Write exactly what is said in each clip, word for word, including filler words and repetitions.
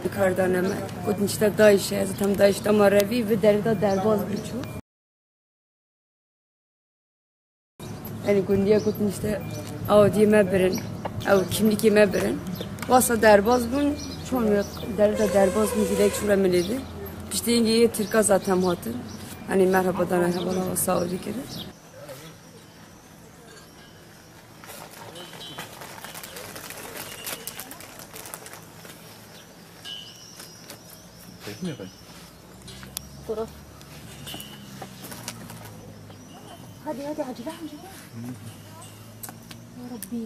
Kar dane me. Gotin işte DAIŞ e, zaten DAIŞ dema revî vî derê de derbaz bû çû. Yanî gundiya gotin işte awdiyê me birin, ew kimlikê me birin. Wasa derbaz bûn, çûn derê de derbaz bûn, dilek şûre milê de. Piştî hingê yê Tirka zaten hatin. Hani merhaba dane hevala wasa awdî kirin. Çekmiyor ben. Dur. Hadi, hadi, acele, acele. Ya Rabbi.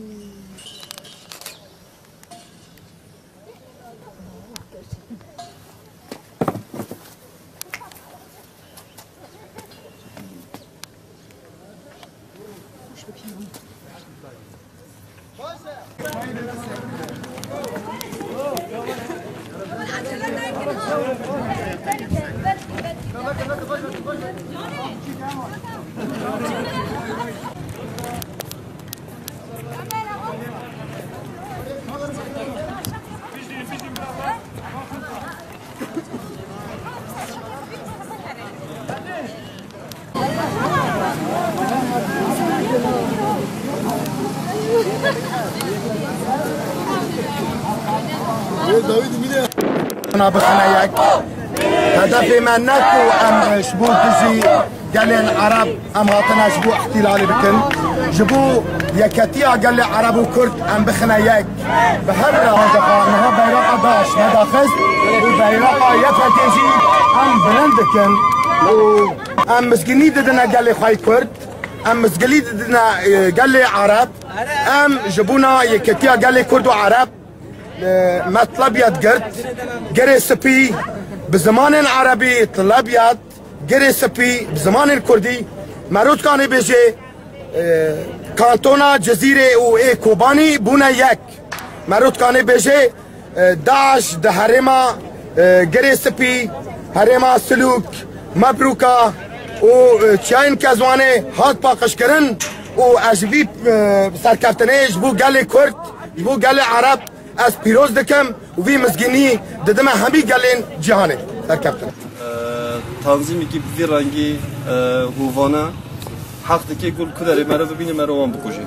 Bixine yek. Hedefê me ne ku em ji bo dijî gelên Ereb em hatine ji bo îhtilalê bikin. Ji bo yeketiya gelê Ereb û Kurd em bixine yek. Bi hev re niha beyraqa DAIŞ me daxist û beyraqa Y P G jî em bilind dikin. Û em mizgînî didine gelê xwe yê Kurd. Em mizgilî didine, e, gelê Ereb. Em ji bona yeketiya gelê Kurd û Ereb, e, me telebiyat girt. Girê spî bi zimanên Erebî telebiyat, girê spî bi zimanên Kurdî. Merûtkanê bêjê, e, kantona Cizîrê û ê Kobanî bûne yek. Merûtkanê bêjê, e, DAIŞ di herêma, e, Girê Spî, herêma Silûk, Mebrûka û, e, çiyayên Kezwanê hat paqijkirin û ez ji vî, e, serkeftinê ji bo gelê Kurd, ji bo gelê Ereb ez pîroz dikim û vî mizgînî didime hemî gelên cîhanê serkeftin. E, tanzîmekî bi vî rengî, e, hovane heq dike ku li ku derê mere bibîne, mere wan bikuje.